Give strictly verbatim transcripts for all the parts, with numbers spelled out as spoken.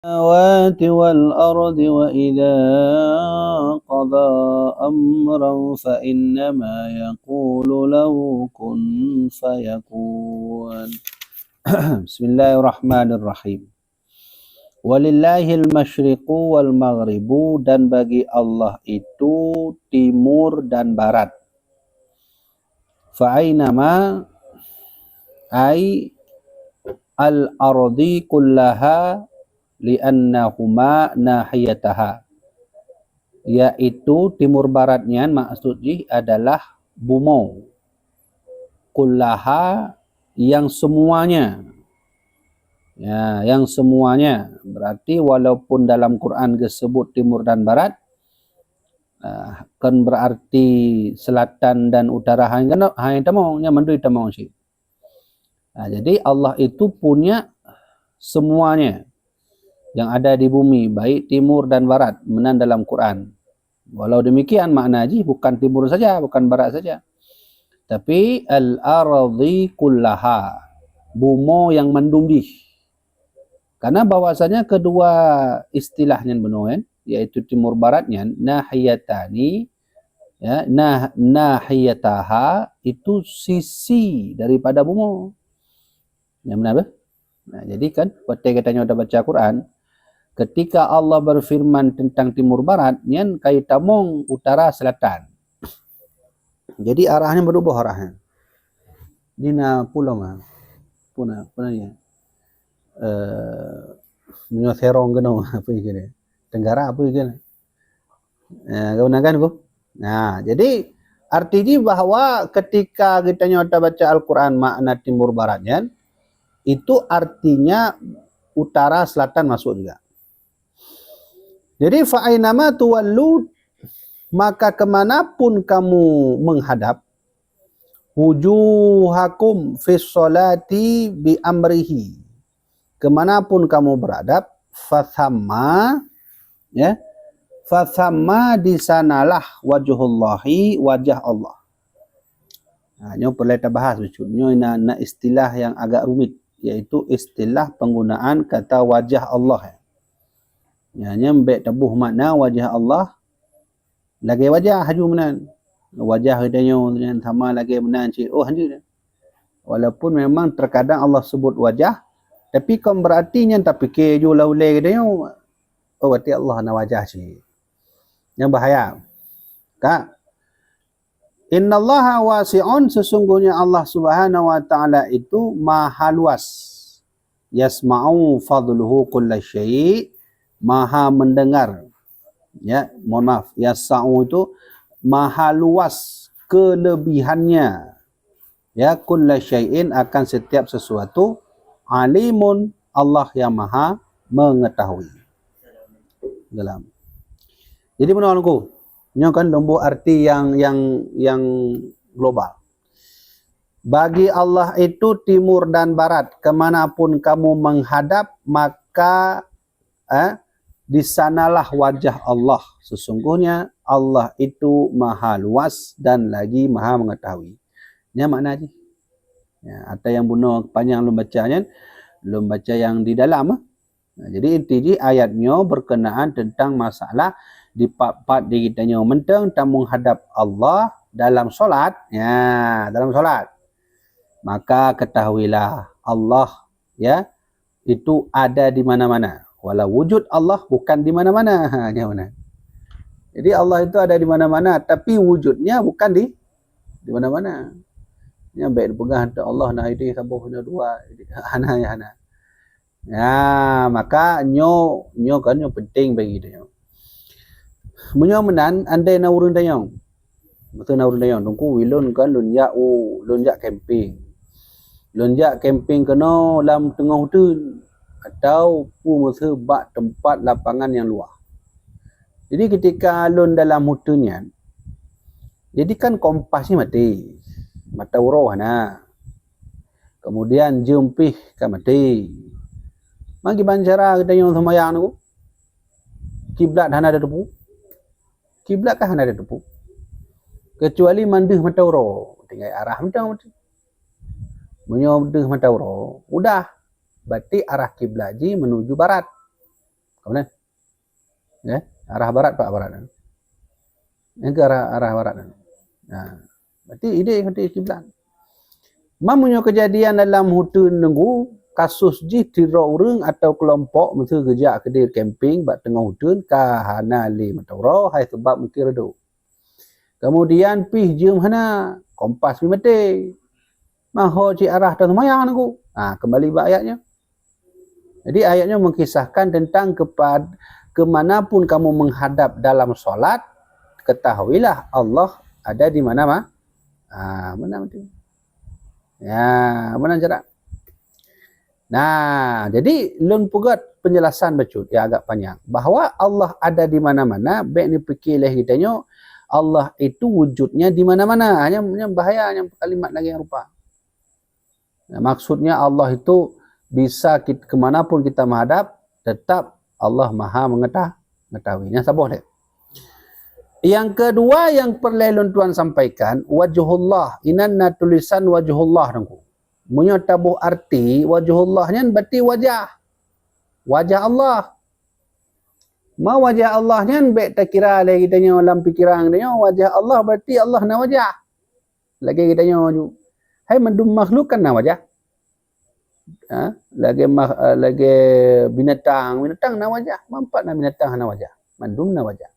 السماوات والأرض وإذا قضى أمرا فإنما يقول له كن فيكون. Bismillahirrahmanirrahim. Walillahil masyriqu wal maghribu, dan bagi Allah itu timur dan barat. Fa ainama, ai al-ardi kullaha, li'annahuma nahiyataha. Yaitu timur barat nyan maksud jih adalah bumoe. Kullaha, yang semuanya. Ya, yang semuanya. Berarti walaupun dalam Quran geusebut timur dan barat, ah, kan berarti selatan dan utara hana, hana tamong, nyan mandum tamong cit. Ah, jadi Allah itu punya semuanya yang ada di bumi, baik timur dan barat, meunan dalam Quran. Walau demikian, makna jih bukan timur saja, bukan barat saja. Tapi al-ardi kullaha, bumoe nyang mandum jih. Karena bahwasanya kedua istilah nyan bunoe, yaitu timur barat nyan, nahiyatani, ya, nah, nahiyataha, itu sisi daripada bumoe. Yang benar, bah? Nah, jadi kan, watèe geutanyoe tabaca Quran, ketika Allah berfirman tentang timur barat, nyan ka itamong utara selatan. Jadi, arahnya berubah arahnya. Di na pulo ma. Puna, puna ya. Eh, meunyoe serong keunoe, apa ya kira? Tenggara apa ya kira? Eh, kau nak kan, Bu? Nah, jadi arti jih bahwa ketika geutanyoe tabaca Al-Quran makna timur barat nyan, itu artinya utara selatan masuk juga. Jadi, fa ainama tuwallu, maka kemanapun kamu menghadap, wujuhakum fis sholati bi amrihi, kemanapun kamu beradab, fathamma, ya, fathamma, di sanalah wajhullahi, wajah Allah. Nah, nyoe peureulèe tabahas bacut. Nyoe na, na istilah yang agak rumit, yaitu istilah penggunaan kata wajah Allah. Ya, nyan bèk taboh makna wajah Allah lagèe wajah laju meunan. Wajah geutanyoe nyan sama lagèe meunan cit. Oh, hanjeuet. Walaupun memang terkadang Allah sebut wajah, tapi kon berarti nyan tapike ju lam ulèe geutanyoe, oh, berarti Allah na wajah cit. Nyan bahaya. Ka? Innallaha wasi'un, sesungguhnya Allah Subhanahu wa Ta'ala itu maha luas. Yasma'u fadluhu kulla syai', maha mendengar. Ya, mohon maaf, yasa'u itu maha luas kelebihannya. Ya, kulla syai'in, akan setiap sesuatu, alimun, Allah yang maha mengetahui. Dalam. Jadi, menurut aku, nyoe kan lôn boh arti yang, yang, yang global. Bagi Allah itu timur dan barat, kemanapun kamu menghadap, maka, eh, di sanalah wajah Allah. Sesungguhnya Allah itu maha luas dan lagi maha mengetahui. Nyan makna jih. Ya, atau nyang bunoe panjang lôn baca nyan, lôn baca nyang di dalam, eh. Nah, jadi inti jih ayat nyoe berkenaan tentang masalah di pat-pat di geutanyoe mantong tamunghadap Allah dalam solat. Ya, dalam solat. Maka ketahuilah Allah, ya, itu ada di mana-mana. Walau wujud Allah bukan di mana-mana. Ha, nyan meunan. Jadi Allah itu ada di mana-mana, tapi wujudnya bukan di, di mana-mana. Nyan bèk dipeugah teuh Allah na idéh saboh, na dua, hana, ya, hana. Ya, maka nyoe, nyoe kan nyoe penting bagi geutanyoe. Meunyoe meunan, andai na ureueng tanyong, beutôi na ureueng tanyong, "Teungku, ulôn kan lôn jak u, lôn jak camping. Lôn jak camping keunoe lam teungoh uteuen, atau peue meuseu bak teumpat lapangan nyang luwah." Jadi ketika lôn dalam uteuen nyan, jadi kan kompas nyan maté, mata uroe hana. Kemudian jeuem pih ka maté. Meukiban cara geutanyoe seumayang nyoe? Kiblat hana tateupeue. Kiblat kan hana tateupeue. Kecuali mandeuh mata uroe, tinggai arah mantong. Meunyoe deuh mata uroe, udah, berarti arah kiblat jih menuju barat. Mana? Ya, arah barat, pak barat. Yang ke arah, arah barat. Nah, berarti ide ngon kiblat. Meunyoe keujadian dalam huteun nunggu, kasus jih sidroe ureuëng atau keulompok meuseu geujak keudeh camping bak teungoh huteun ka hana lé mata uroe, hai seubab mungkin reudôk. Kemudian pih jeuem hana, kompas pih maté. Meuho cit arah teuseumayang nunggu. Ha, kembali bak ayat nyoe. Jadi ayat nyoe mengkisahkan tentang kepad-, ke mana pun kamu menghadap dalam solat, ketahuilah Allah ada di mana-mana. Ah, mana tu? Ya, mana cara? Nah, jadi lôn peugét penjelasan bacut yang agak panjang bahwa Allah ada di mana-mana, bèk neupikir lé geutanyoe Allah itu wujudnya di mana-mana. Hanya, hanya bahaya yang kalimat lagi yang rupa. Nah, maksudnya Allah itu bisa kit-, ke mana pun kita menghadap, tetap Allah Maha mengeta-, mengetahui. Yang saboh deh. Yang kedua yang perlu lôn tuan sampaikan, wajhullah. Inan na tulisan wajhullah nunggu. Meunyoe taboh arti wajhullah nyan berarti wajah. Wajah Allah. Ma wajah Allah nyan bèk takira lé geutanyoe lam pikiran geutanyoe, wajah Allah berarti Allah na wajah. Lagèe geutanyoe ju. Hai mandum makhluk kan na wajah. Ha? Lagèe ma-, eh, lagèe binatang, binatang na wajah. Mampat na binatang hana wajah. Mandum na wajah.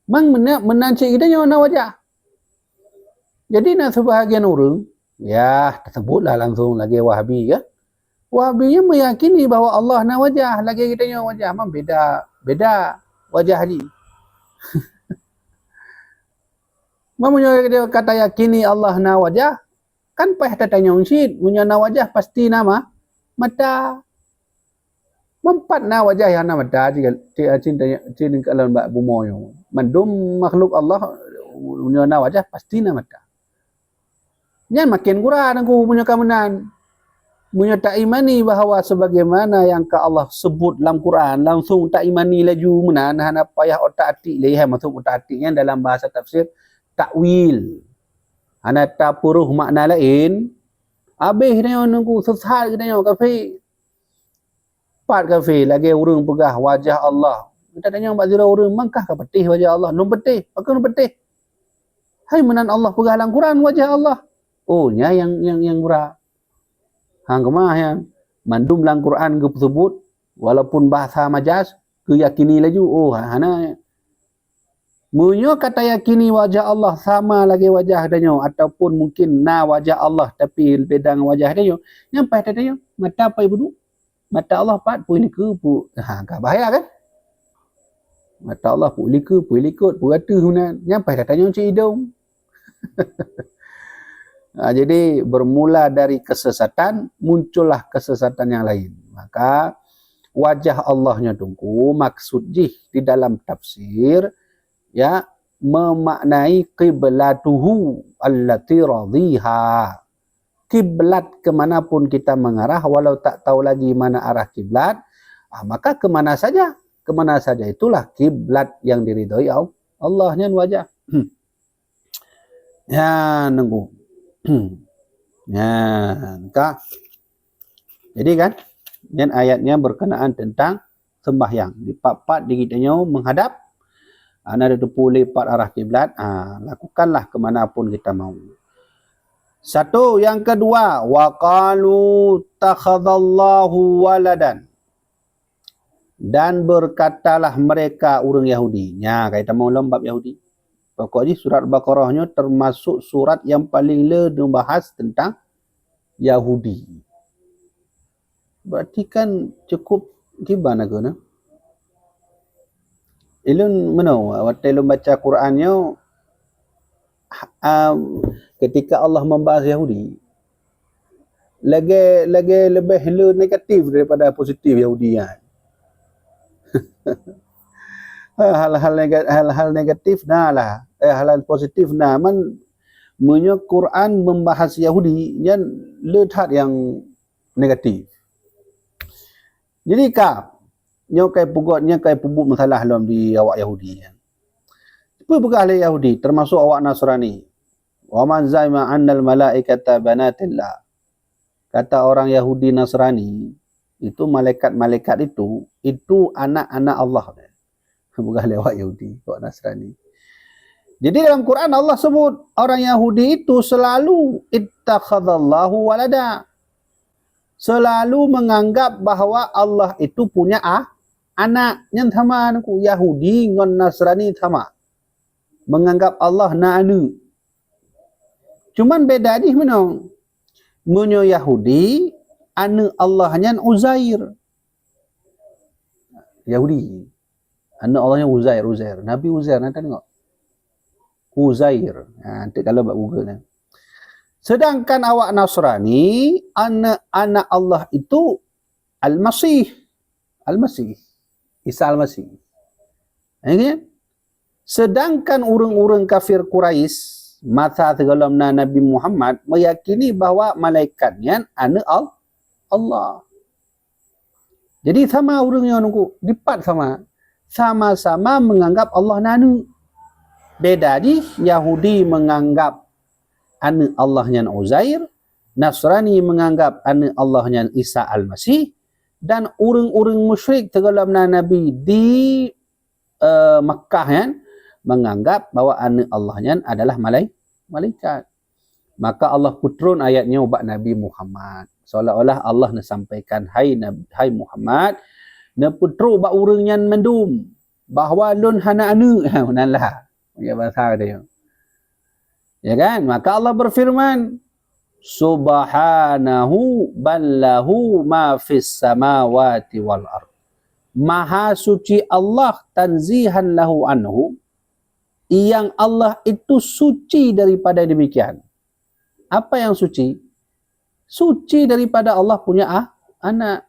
Mang meunan, meunan cit geutanyoe na wajah. Jadi na sebahagian ureuëng, ya, teusebutlah langsung lagèe Wahabi kan. Wahabi nyan meyakini bahwa Allah na wajah, lagèe geutanyoe wajah, mang beda, beda wajah jih. Meunyoe ka tayakini Allah na wajah, kan payah tatanyong cit, meunyoe na wajah pasti na ma-, mata. Mampat na wajah nyang na mata, cit, cit, cit, cit, cit, bak bumoe nyoe. Mandum makhluk Allah, meunyoe na wajah pasti na mata. Nyan maken gura nunggu meunyoe ka meunan. Meunyoe taimani bahwa sebagaimana yang ka Allah sebut lam Quran, langsung taimani laju meunan, hana payah otak atik lé, hai maksud otak atik nyan dalam bahasa tafsir takwil. Hana tapeureuh makna laén, habéh geutanyoe nunggu, sesat geutanyoe, kafé. Pat kafé, lagèe ureuëng peugah wajah Allah. Geutanyoe bak sidroe ureuëng, mangkah ka peutéh wajah Allah. Lôn peutéh, pakon lôn peutéh? Hai meunan Allah peugah lam Quran wajah Allah. Oh, nyan nyang, nyang, nyang gura. Hang keumah nyan, mandum lam Quran geupeusebut, walaupun bahasa majaz, geuyakini laju. Oh, ha-, hana. Meunyoe ka tayakini wajah Allah sama lagèe wajah tanyoe, ataupun mungkin na wajah Allah tapi beda ngon wajah tanyoe, nyan paih tatanyong, mata paih budu? Mata Allah pat, peue likot, peue, ha, ka bahaya kan? Mata Allah peue likot, peue likot, peue ateueh meunan, nyan paih tatanyong cit idong. Ha, jadi bermula dari kesesatan, muncullah kesesatan yang lain. Maka wajah Allah nyoe teungku, maksud jih di dalam tafsir, ya, memaknai qiblatuhu allati radhiha. Kiblat ke mana pun kita mengarah, walau tak tahu lagi mana arah kiblat, ah, maka ke mana saja. Ke mana saja itulah kiblat yang diridhoi Al-, Allah, nyan wajah. Nyan nunggu. Nyan ka. Jadi kan, nyan ayatnya berkenaan tentang sembahyang. Di pat-pat di geutanyoe menghadap, hana tateupeue lé pat arah kiblat, ha, lakukanlah ke mana pun kita mau. Satu, yang kedua, wa qalu takhadallahu waladan. Dan berkatalah mereka, ureuëng Yahudi. Nya, ka tamong lom bab Yahudi. Pokok jih surat Baqarah nyoe termasuk surat yang paling le neubahas tentang Yahudi. Berarti kan cukup kiban aku na. Ilôn meunoe, watèe lôn baca Quran nyoe, ah, ketika Allah membahas Yahudi, lagèe, lagèe leubeh le negatif daripada positif Yahudi nyan. Hal-hal nega-, hal-hal negatif na lah, eh, hal-hal positif na. Man, meunyoe Quran membahas Yahudi, nyan le that nyang negatif. Jadi ka, nyoe kai peugot, nyoe kai peubuet masalah lom di awak Yahudi nyan. Peue peugah lé Yahudi, termasuk awak Nasrani? "Wa man za'ama annal malaikata banatillah." Kata orang Yahudi Nasrani, Itu malaikat-malaikat itu, itu anak-anak Allah. Bukan lewat Yahudi, lewat Nasrani. Jadi dalam Quran Allah sebut orang Yahudi itu selalu ittakhadallahu walada. Selalu menganggap bahwa Allah itu punya ah, anak. Nyan sama nangku Yahudi ngon Nasrani sama. Menganggap Allah na aneuk. Cuman beda jih meunoe. Meunyoe Yahudi, aneuk Allah nyan Uzair. Yahudi. Aneuk Allah nyan Uzair, Uzair. Nabi Uzair, na teudeungoe? Uzair. Ha, nanti kalau bak Google ni. Sedangkan awak Nasrani, aneuk-aneuk Allah itu Al-Masih. Al-Masih. Isa Al-Masih. Ya kan? Sedangkan ureuëng-ureuëng kafir Quraisy, masa sigohlom na Nabi Muhammad, meyakini bahwa malaikat nyan aneuk Al-, Allah. Jadi sama ureuëng nyoe nunggu, dipat sama. Sama-sama menganggap Allah na aneuk. Beda jih, Yahudi menganggap aneuk Allah nyan Uzair, Nasrani menganggap aneuk Allah nyan Isa Al-Masih, dan ureuëng-ureuëng musyrik sigohlom na Nabi di eh, Makkah nyan menganggap bahwa aneuk Allah nyan adalah malai-, malaikat. Maka Allah peutron ayat nyoe bak Nabi Muhammad. Seolah-olah Allah neusampaikan, "Hai Nab-, hai Muhammad, neupeutrok bak ureuëng nyan mandum bahwa lôn hana aneuk." Ha, meunan lah. Ya, bahasa dia. Ya kan? Maka Allah berfirman, "Subhanahu bal lahu ma fis samawati wal ard." Maha suci Allah, tanzihan lahu anhu, yang Allah itu suci daripada demikian. Apa yang suci? Suci daripada Allah punya ah, anak.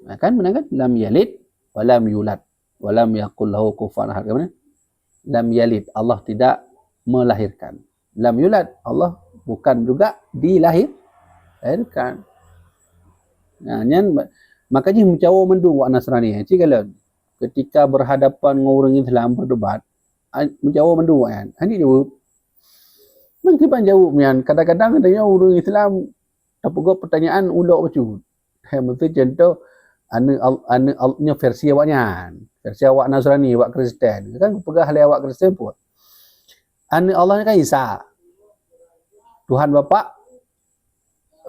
Nah, kan, benar kan? Lam yalid, walam yulad, walam yakul lahu kufuwan ahad. Kan benar? Lam yalid, Allah tidak melahirkan. Lam yulad, Allah bukan juga dilahir-, lahirkan. Nah, nyan ma-, makanya mencawa mendung wak Nasrani. Cik kalau ketika berhadapan dengan orang Islam berdebat, mencawa mendung wak nyan. Ani jawab. Mungkin jawab nyan. Kadang-kadang ada yang orang Islam tapeugot pertanyaan ulok bacut. Hai, meusti contoh, aneuk Al-, aneuk Al-, nyoe versi awak nyan. Versi awak Nasrani, awak Kristen. Kan peugah lé awak Kristen pun. Aneuk Allah ni kan Isa. Tuhan Bapak,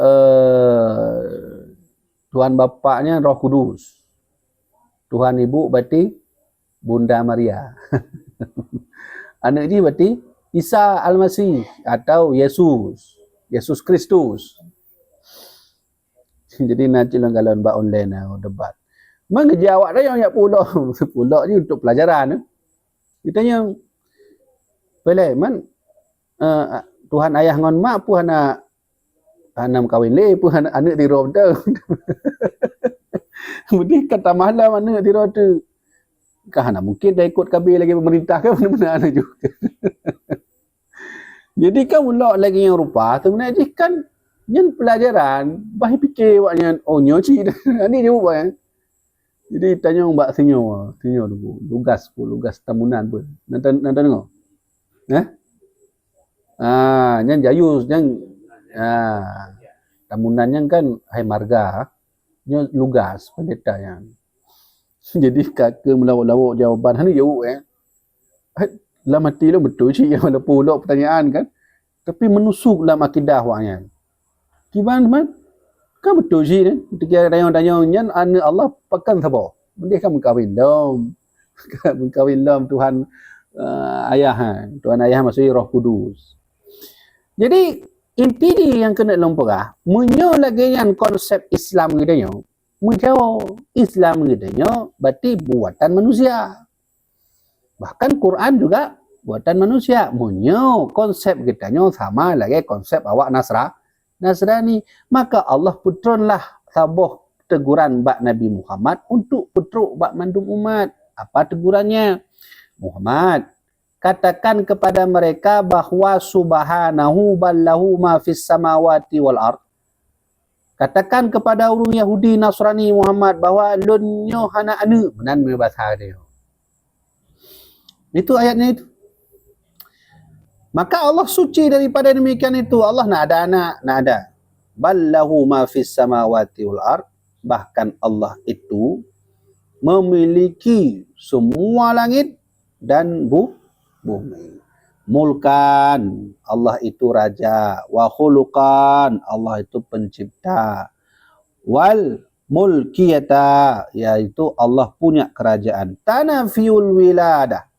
eh, Tuhan Bapak nyan Roh Kudus. Tuhan Ibu berarti Bunda Maria. Aneuk jih berarti Isa Al-Masih atau Yesus. Yesus Kristus. Jadi na cilong galon bak online na debat. Mengejak awak dah yang pulok, pulok ni untuk pelajaran. Kita yang pilih man, eh, Tuhan ayah ngon mak pun hana, hana meukawen lé pun hana aneuk tiroe beutôi. Mudi kata malam aneuk tiroe tu. Ka hana mungkin dah ikut K B lagi pemerintah kan, mana-mana aneuk juga. Jadi kan ulok lagi yang rupa, sebenarnya jih kan nyan pelajaran, bah pikir awak nyan, oh nyoe cit. Ni jawab awak nyan. Jadi tanyong bak sinyo, sinyo dulu, lugas pun, lugas tamunan pun. Nanti, nanti dengar. Eh? Ah, nyan jayus, nyan, ah, tamunan nyan kan hai marga, nyo lugas pendeta nyan. Jadi kaka melawok-lawok jawaban, hana jawab eh. Hai, lam hati lom betul cit, walaupun ulok pertanyaan kan. Tapi menusuk lam akidah awak nyan. Kiban man? Kan betul cit kan? Ketika tanyong-tanyong nyan aneuk Allah pakan saboh. Mendeh kan mengkawin dom. Mengkawin dom Tuhan, eh, ayah, ha. Tuhan ayah maksudnya Roh Kudus. Jadi inti ni yang kena lom peugah, meunyoe lagèe nyan konsep Islam geutanyoe, meunyoe Islam geutanyoe berarti buatan manusia. Bahkan Quran juga buatan manusia. Meunyoe konsep geutanyoe sama lagèe konsep awak Nasra-, Nasrani, maka Allah peutronlah saboh teguran bak Nabi Muhammad untuk peutrok bak mandum umat. Apa tegurannya? Muhammad, katakan kepada mereka bahwa subhanahu bal lahu ma fis samawati wal ard. Katakan kepada ureuëng Yahudi Nasrani Muhammad bahwa lôn nyoe hana aneuk, meunan meubasa dia. Itu ayatnya itu. Maka Allah suci daripada demikian itu. Allah nak ada anak, nak ada. Bal lahu ma fis samawati wal ard, bahkan Allah itu memiliki semua langit dan bu-, bumi. Mulkan, Allah itu raja, wa khuluqan, Allah itu pencipta, wal mulkiyata, yaitu Allah punya kerajaan. Tanafiyul wiladah,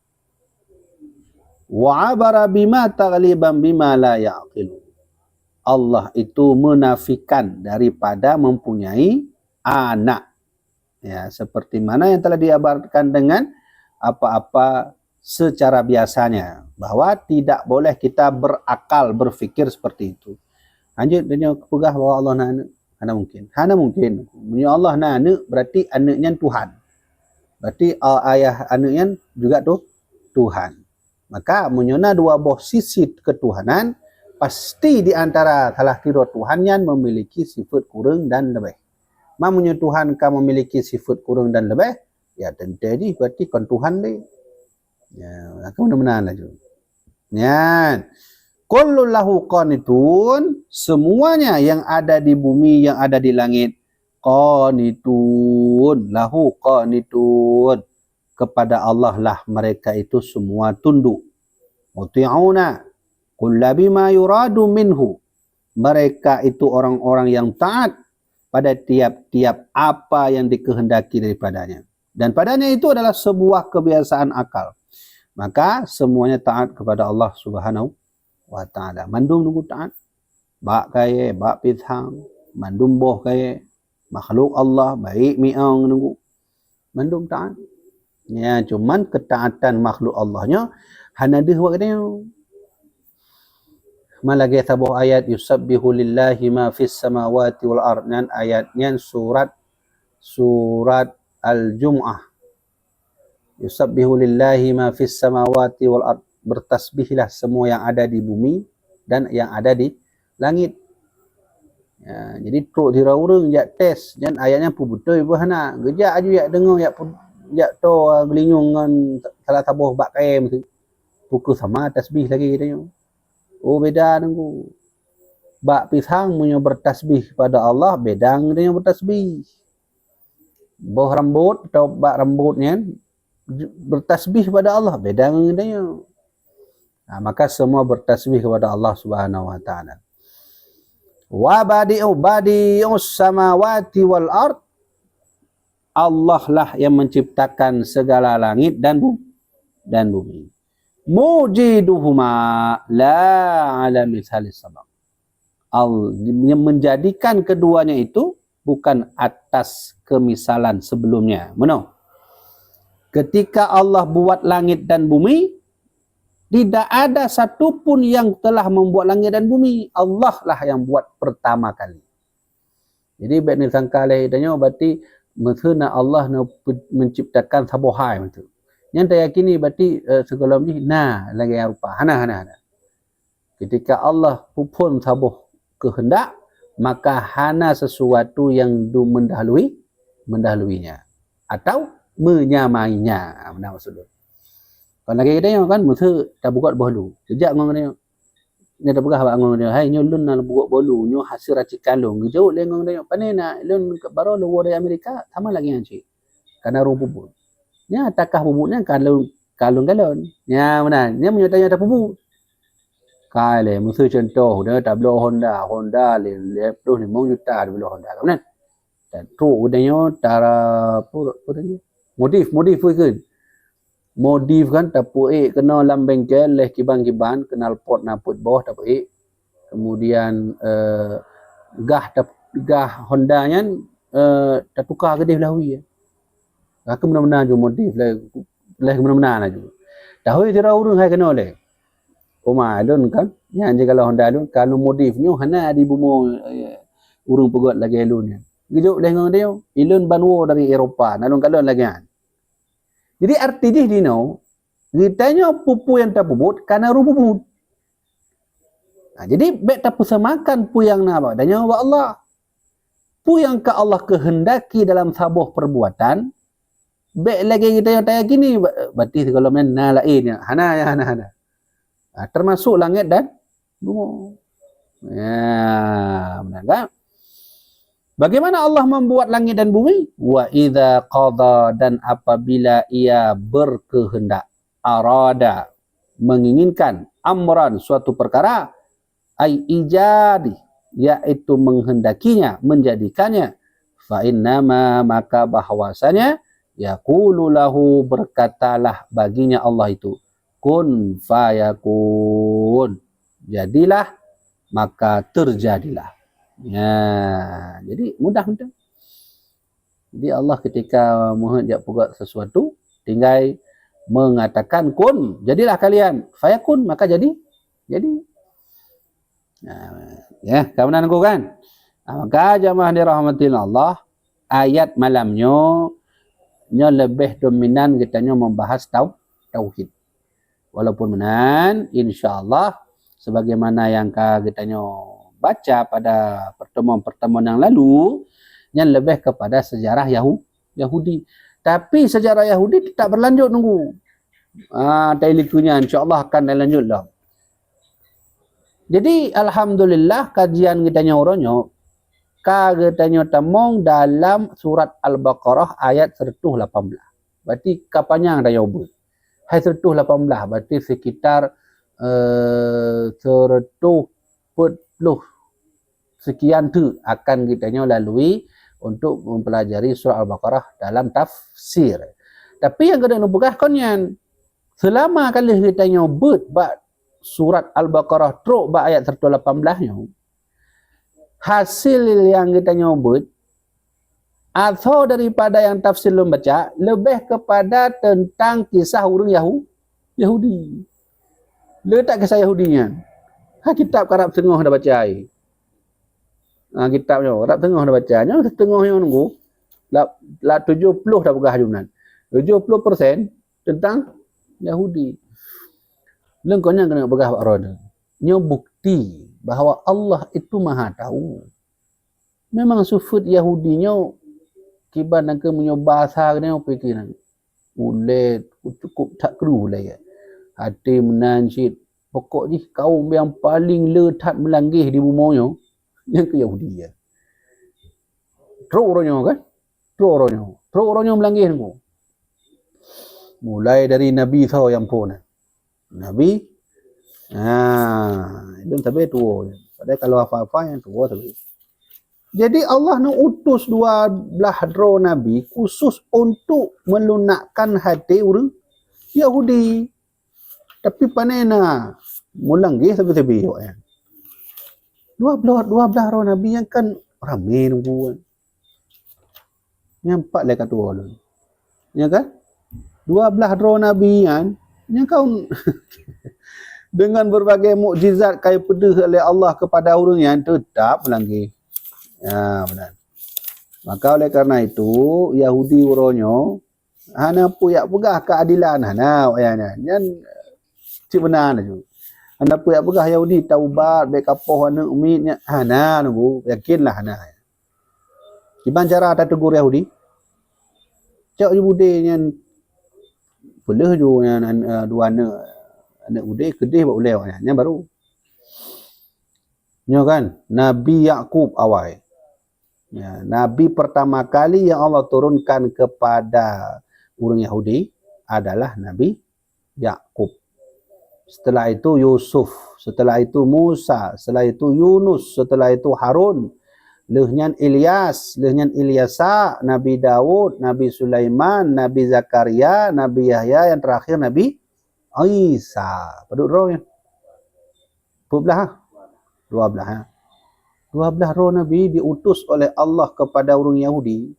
wa abara bima taghliban bima la ya'qilu. Allah itu menafikan daripada mempunyai anak. Ya, seperti mana yang telah diabarkan dengan apa-apa secara biasanya, bahwa tidak boleh kita berakal berfikir seperti itu. Lanjut, dia peugah bahwa Allah na aneuk. Hana mungkin. Hana mungkin. Meunyoe Allah na aneuk, berarti aneuk nyan Tuhan. Berarti, uh, ayah aneuk nyan juga tu Tuhan. Maka, meunyoe na dua boh sisi ketuhanan, pasti di antara salah sidroe Tuhan nyan memiliki sifat kurang dan lebih. Ma meunyoe Tuhan ka memiliki sifat kurang dan lebih, ya teuntée jih berarti kon Tuhan lé. Ya, aku meunan laju. Nyan. Kullun lahu qanitun, semuanya yang ada di bumi, yang ada di langit, qanitun, lahu qanitun. Kepada Allah lah mereka itu semua tunduk. Muti'una kulla bima yuradu minhu. Mereka itu orang-orang yang taat pada tiap-tiap apa yang dikehendaki daripadanya. Dan padanya itu adalah sebuah kebiasaan akal. Maka semuanya taat kepada Allah Subhanahu wa Ta'ala. Mandum nunggu taat. Bak kayée, bak pisang, mandum boh kayée, makhluk Allah, baik miong nunggu. Mandum taat. Ya, cuman ketaatan makhluk Allah nyoe hana deuh awak geutanyoe. Ma lagée saboh ayat, "Yusabbihu lillahi ma fis samawati wal ard." Nyan ayat nyan surat, surat Al-Jumu'ah. "Yusabbihu lillahi ma fis samawati wal ard." Bertasbihlah semua yang ada di bumi dan yang ada di langit. Ya, jadi trok sidroe ureuëng jak tes, nyan ayat nyan peubeutôi peue hana. Geujak aju jak deungoe, jak pu-, jak toe, ah, geulinyueng ngon salah saboh bak kayée meusu. Peu kheueh sama tasbih lagée geutanyoe. Oh, beda nunggu. Bak pisang meunyoe bertasbih pada Allah, beda ngon geutanyoe bertasbih. Boh rambot atau bak rambot nyan bertasbih pada Allah, beda ngon geutanyoe. Nah, maka semua bertasbih kepada Allah Subhanahu wa Ta'ala. Wa badi'u, badi'us samawati wal ard. Allah lah yang menciptakan segala langit dan bu-, dan bumi. Mujiduhuma la ala mithalis sabaq. Al-, yang menjadikan keduanya itu bukan atas kemisalan sebelumnya. Meunoe. Ketika Allah buat langit dan bumi, tidak ada satu pun yang telah membuat langit dan bumi. Allah lah yang buat pertama kali. Jadi, bék neusangka lé tanyoe, berarti meuseue na Allah neu-, menciptakan saboh hai meuseue. Nyan tayakini, berarti, eh, sigohlom jih na lagée nyang rupa. Hana, hana, hana. Ketika Allah peuphon saboh keuheundak, maka hana sesuatu yang du-, mendahului, mendahuluinya atau menyamainya. Meunan maksud lôn. Kon lagée geutanyoe kan, meuseue tapeugöt boh lu. Geujak ngon geutanyoe. Nyan tapeugah bak ngon geutanyoe, "Hai, nyoe lôn na tapeugöt boh lu, nyoe hasé racikan lôn." Geujaweueb lé ngon geutanyoe, "Pane na? Lôn baroe lôn woe dari Amerika, sama lagée nyan cit. Kana rhueng peubuet." Nyan takah peubuet nyan kalon, kalon-kalon. Nyan meunan, nyan meunyoe tanyoe tapeubuet. Ka lé, meuseue cuntoh, dah tabloe Honda, Honda lé, lhèe plôh limong juta tabloe Honda, ka meunan. Dan trok geutanyoe tara, apa, apa tadi? Modif, modif pun kan. Modif kan, tapeuék keunoe lam bengkel, leh kiban-kiban, knalpot na peuet boh tapeuék. Kemudian, eh, gah tap-, gah Honda nyan, eh, tatuka keudeh blah wie. Ka keu meunan-meunan ju modif leh, leh meunan-meunan laju. Tahôi sidroe ureuëng hai keunoe lé. Uma lôn kan, nyan jikalon Honda lôn, ka lôn modif nyoe hana di bumoe, eh, ureuëng peugöt lagée lôn nyan. Geujaweueb lé ngon geutanyoe, "Ilôn ban woe dari Eropa, na lôn kalon lagée nyan." Jadi arti jih dinoe, geutanyoe peue-peue nyang tapeubuet kana rhueng peubuet. Nah, jadi bék tapeusamakan peue nyang na bak tanyoe bak Allah. Peue nyang ka Allah keuheundaki dalam saboh perbuatan, bék lagée geutanyoe tayakini, ba-, berarti sigohlom nyan na laén nyan. Hana, hana, hana. Ha, termasuk langét dan bumoe. Ya, benar kan? Bagaimana Allah membuat langit dan bumi? Wa idza qada, dan apabila Ia berkehendak, arada, menginginkan, amran, suatu perkara, ai ijadi, yaitu menghendakinya, menjadikannya, fa innama, maka bahwasanya, yaqulu lahu, berkatalah baginya Allah itu, kun fayakun, jadilah, maka terjadilah. Ya, jadi mudah betul. Jadi Allah ketika meuheuet jak peugah sesuatu, tinggai mengatakan kun, jadilah kalian. Fayakun, maka jadi. Jadi. Nah, ya, ka meunan ku kan? Nah, maka jamaah dirahmati Allah, ayat malam nyoe, nyoe lebih dominan geutanyoe membahas tau-, tauhid. Walaupun meunan, insya Allah, sebagaimana yang ka geutanyoe baca pada pertemuan-pertemuan yang lalu, nyan lebih kepada sejarah Yahu-, Yahudi. Tapi sejarah Yahudi tetap berlanjut nunggu. Ah, tai likeunya insya Allah akan dilanjut lah. Jadi, alhamdulillah, kajian geutanyoe uroe nyoe ka geutanyoe tamong dalam surat Al-Baqarah ayat seratus lapan belas. Berarti ka panyang tanyoe beuet. Hai seratus lapan belas, berarti sekitar, eh, seratus empat puluh sekian teuk akan geutanyoe lalui untuk mempelajari surah Al-Baqarah dalam tafsir. Tapi nyang keuneuk neupeugah kon nyan, seulama ka lheueh geutanyoe beuet bak surat Al-Baqarah trok bak ayat seratus lapan belas nyoe, hasil nyang geutanyoe beuet, atau daripada nyang tafsir lôn baca, leubeh keupada teuntang kisah ureuëng Yahu-, Yahudi. Le that kisah Yahudi nyan. Ha kitab karab teungoh dah baca ai. Ha kitab nyoe, karab teungoh dah baca. Nyoe teungoh nyoe nunggu. La, la tujoh ploh dah peugah jumlah. Tujoh ploh persen teuntang Yahudi. Lôn kon nyan keuneuk peugah bak droeneuh. Nyoe bukti bahwa Allah itu Maha Tahu. Memang sifeuet Yahudi nyoe kiban nangkeuh meunyoe basa geutanyoe piké nyan. Ulée cukup that kru ulée. Até meunan cit. Pokok jih kaum nyang paleng le that meulanggeh di bumoe nyoe, nyan keuh Yahudi ya. Trok uroe nyoe kan? Trok uroe nyoe. Trok uroe nyoe meulanggeh nunggu. Mulai dari nabi soe nyang phon. Nabi, ha, idong sabe tuwo. Padahai kalau hafal-hafal nyang tuwo sabe. Jadi Allah neuutus dua blah droe nabi khusus untuk melunakkan hati ureuëng Yahudi. Tapi pane na meulanggeh sabe-sabe awaknyan. Dua blah, dua blah droe nabi nyang kan ramé nunggu kan. Nyang pat lé ka tuwo lôn. Ya kan? Dua blah droe nabi nyan, nyang kaum dengan berbagai mukjizat kai peudeuh oleh Allah kepada ureuëng nyan tetap meulanggeh. Ya, benar. Maka oleh karena itu, Yahudi uroe nyoe hana peue jak peugah keadilan, hana awaknyan nyan. Nyan cit beuna laju. Hana peue jak peugah Yahudi taubat, bék kapoh aneuëk miet nyan, hana nunggu, yakinlah hana. Kiban cara tategur Yahudi? Cok ju budé nyan peuleueh ju nyan, eh, dua aneuëk, aneuëk budé keudeh bak ulée awaknyan, nyan baru. Nyoe kan, Nabi Yakub awai. Ya, nabi pertama kali yang Allah turunkan kepada ureuëng Yahudi adalah Nabi Yakub. Setelah itu Yusuf, setelah itu Musa, setelah itu Yunus, setelah itu Harun, lheueh nyan Ilyas, lheueh nyan Ilyasa, Nabi Daud, Nabi Sulaiman, Nabi Zakaria, Nabi Yahya, yang terakhir Nabi Isa. Padub droe nyan? Peuet blah, ha? Dua blah, ha? Dua blah droe nabi diutus oleh Allah kepada ureuëng Yahudi.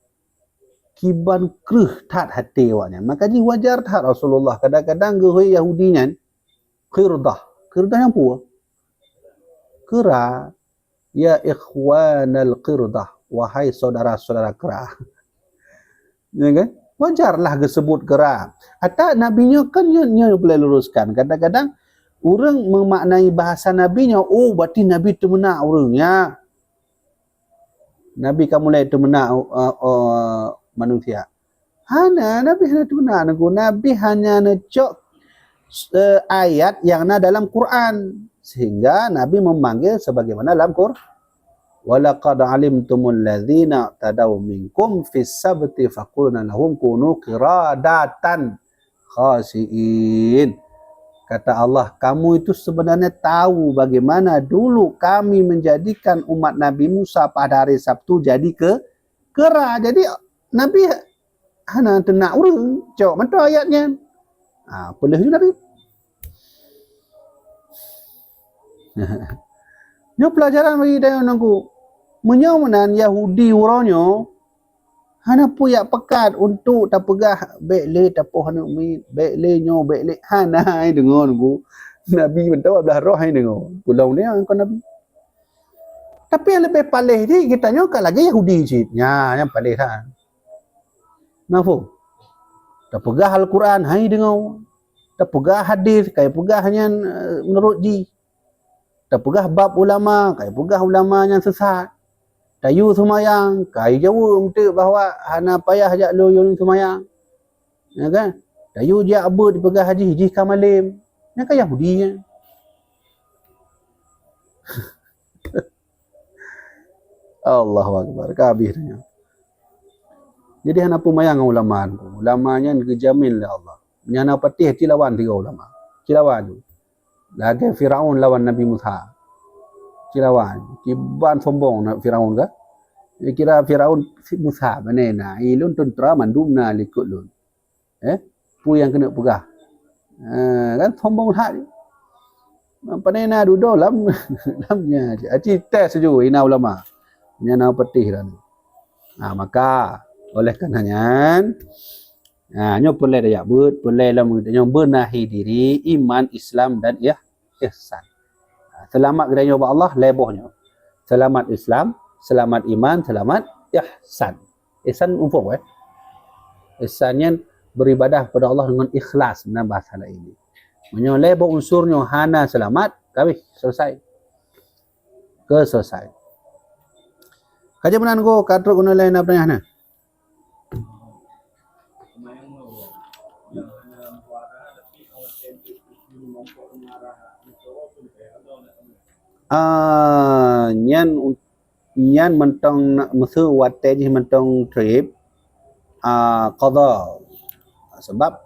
Kiban kreueh that até awaknyan. Maka jih wajar that Rasulullah kadang-kadang geuhôi Yahudi nyan qirdah. Qirdah nyang peue? Keura. Ya ikhwanal qirdah, wahai saudara-saudara keura. Ya kan? Wajarlah geusebut keura. Ata nabi nyoe kan nyoe, nyoe peureulée luruskan. Kadang-kadang ureuëng memaknai bahasa nabi nyoe, oh berarti nabi teumeunak ureuëng, ya. Nabi ka mulai teumeunak, uh, uh, manusia. Hana, nabi hana teumeunak nunggu. Nabi hanya neucok, eh, ayat yang na dalam Quran. Sehingga Nabi memanggil sebagaimana dalam Quran. "Walaqad alimtumul ladzina tadau minkum fis sabti faqulna lahum kunu qiradatan khasiin." Kata Allah, "Kamu itu sebenarnya tahu bagaimana dulu kami menjadikan umat Nabi Musa pada hari Sabtu jadi ke kera." Jadi Nabi hana teunak ureuëng, cok mantong ayat nyan. Ha, peuleueh ju Nabi. Nyoe pelajaran bagi tanyoe nangku. Meunyoe meunan Yahudi uroe nyoe hana peue jak pakat untuk tapeugah bék lé tapoh aneuk miet, bék lé nyoe, bék lé hana hai deungoe nangku. Nabi mantong blah roh hai deungoe. Pulang dia kon Nabi. Tapi yang lebih paléh di kita nyoe ka lagée Yahudi cit. Nya, nyang paléh that. Mafhum? Tapeugah Al-Quran hai deungoe. Tapeugah hadis, kai peugah nyan eh, menurut jih. Tapeugah bab ulama, kai peugah ulama nyang sesat. Tayue seumayang, kai jaweueb enteuk bahwa hana payah jak lôn yue seumayang. Ya kan? Tayue jak beuet dipeugah jih, jih ka malem. Nyan ka Yahudi nyan. Allahu Akbar, ka habéh nyan. Jadi hana peumayang ngon ulama. Ulama nyan geujamin lé Allah. Nyan na patéh ci lawan tiga ulama. Ci lawan ju. Lagée Firaun lawan Nabi Musa. Ci lawan. Kiban sombong na Firaun ka. Kira Firaun si Musa, "Bane na, ilôn teuntera mandum na likot lôn. Eh, peue nyang keuneuk peugah?" Eh, kan sombong that. Pane na dudoe lam lam nya. Aci tes ju ina ulama. Nya na patéh dah. Nah, maka oleh karena nyan, nah, nyoe peureulée tajak beuet, peureulée lom nyoe beunahi diri iman, Islam dan ih, ihsan. Nah, seulamat geutanyoe bak Allah lhée boh nyoe. Seulamat Islam, seulamat iman, seulamat ihsan. Ihsan muphom eh. Ihsan nyan beribadah kepada Allah dengan ikhlas, na bahasa laén. Meunyoe lhée boh unsur nyoe hana seulamat, ka habéh selesai. Ke selesai. Ka jeuet meunan go, ka trok keunoe lhée na peunanyah na. Ah, nyan un- nyan mantong na- meuseu watée jih mantong treb, ah, qadha. Sebab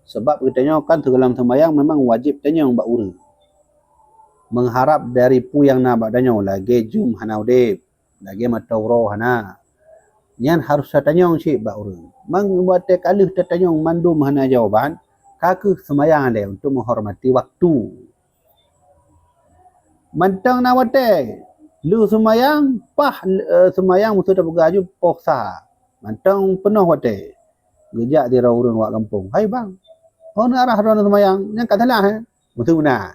sebab geutanyoe kan teugohlom seumayang memang wajéb tanyong bak ureuëng. Mengharap dari peue nyang na bak tanyoe lagée jeuem hana udeb, lagée mata uroe hana. Nyan harôh tatanyong cit bak ureuëng. Mang watée ka lheueh tatanyong mandum hana jawaban, ka kheueh seumayang lé untuk menghormati waktu. Mantong na watée lheueh seumayang, paih eh, seumayang meuseu tapeugah ju poh sa. Mantong peunoh watée geujak sidroe ureuëng wak gampông, "Hai bang, ho na arah droeneuh seumayang?" Nyan ka salah eh. Meuseu meunan.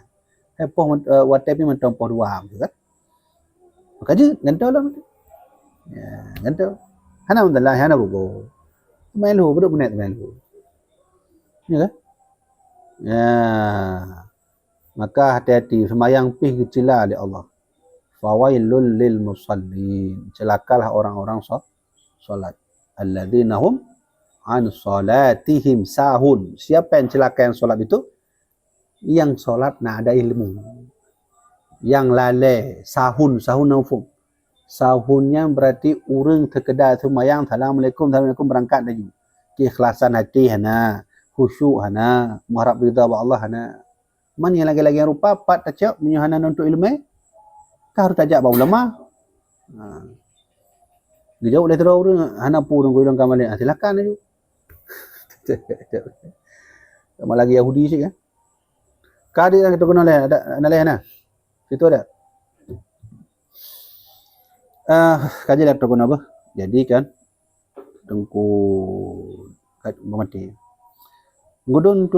Hai poh eh, watée pih mantong poh dua meuseu kan. Maka jeuet gantoe lom. Ya, gantoe. Hana meutelah, hana gugoe. Teumai lheueh, beudôk meunet teumai lheueh. Ya kan? Ya. Maka hati-hati, seumayang pih geucela lé Allah. Fawailul lil musallin. Celakalah orang-orang so- salat. Alladzina hum an salatihim sahun. Siapa yang celaka yang salat itu? Yang salat na ada ilmu. Yang lalée, sahun, sahun na muphom. Sahun nyan berarti ureuëng sekedar seumayang, "Assalamualaikum, assalamualaikum," beurangkat laju. Keikhlasan hati hana, khusyuk hana, meuharap ridha bak Allah hana. Man nyang lagée-lagée rupa pat tacok meunyoe hana nuntut iéleumé, ka harôh tajak bak ulama. Ha. Geujaweueb lé sidroe ureuëng, "Hana peue ureuëng gulong ka malée." Ah, silakan laju. Sama lagi Yahudi cit kan. Ka di dalam kitab kuno leh, ada, ada leh na. Situ ada. Ah, kaji lah kitab kuno apa? Jadi kan, Teungku kat mati. Ngudon tu